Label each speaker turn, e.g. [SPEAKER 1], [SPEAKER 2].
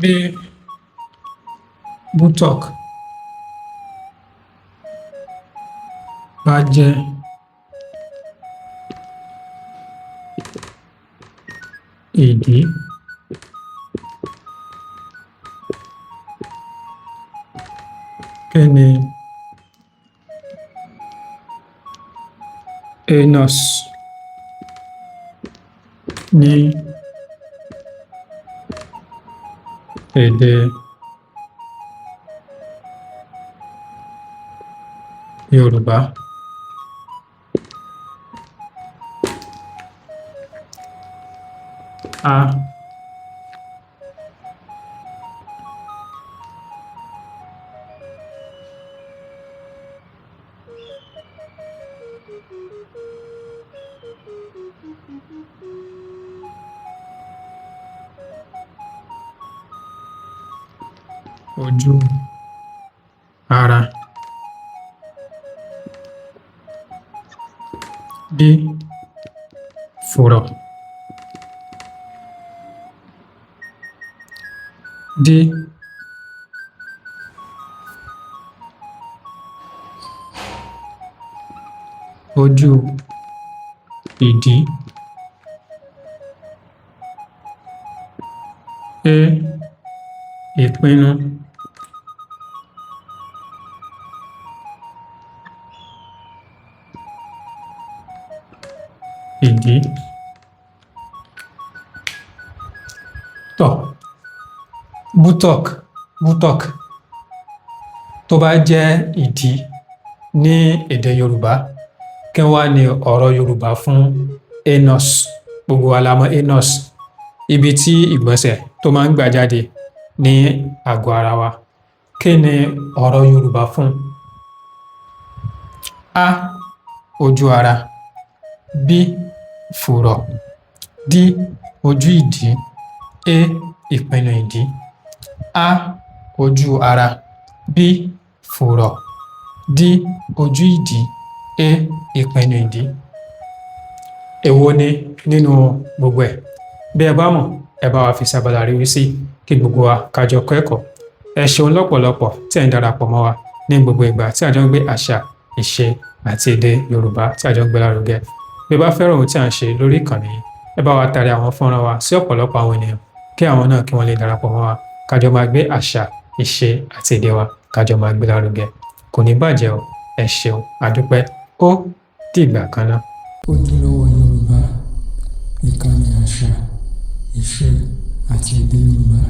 [SPEAKER 1] Bí buttock bá jẹ́ ìdí, kí ni anus ní èdè Yorùbá? A, ojú ara. B, fùrọ̀. D, ojú ìdí. E, ìpinnu. Ìdí. Tọ̀, buttock, buttock tó bá jẹ́ ìdí ní èdè Yorùbá, kí wá ní ọ̀rọ̀ Yorùbá fún anus? Gbogbo wa la mọ̀ anus, ibi tí ìgbọ̀nsẹ̀ tó máa ń gbà jáde ní àgọ́ ara wa. Kí ni ọ̀rọ̀ Yorùbá fún? A, ojú ara. B, fùrọ̀. D, ojú ìdí. E, ìpinnu ìdí. A, ojú ara. B, fùrọ̀. D, ojú ìdí. E, ìpinnu ìdí. Èwo ni nínú gbogbo ẹ̀? Bí ẹ bá mọ̀, ẹ bá wa fi sábàlá àríwísí kí gbogbo wa ká jọ kẹ́kọ̀ọ́. Ẹ ṣeun lọ́pọ̀lọpọ̀ tí ẹ̀ ń darapọ̀ mọ́ wa ní gbogbo ìgbà tí a jọ ń gbé àṣà, ìṣe àti èdè Yorùbá tí a jọ ń gbé lárugẹ. Bí ẹ bá fẹ́ràn ohun tí à ń ṣe lórí ìkànnì yìí, ẹ bá wa tari àwọn fọ́nrán wa sí ọ̀pọ̀lọpọ̀ àwọn ènìyàn kí àwọn náà kí wọ́n lè darapọ̀ mọ́ wa ká jọ máa gbé àṣà, ìṣe àti èdè wa ká jọ máa gbé lárugẹ. Kò ní bàjẹ́ o. Ẹ ṣeun, a dúpẹ́. Ó dìgbà kan náà.
[SPEAKER 2] Ojúlówó Yorùbá, ìkànnì àṣà, ìṣe àti èdè Yorùbá.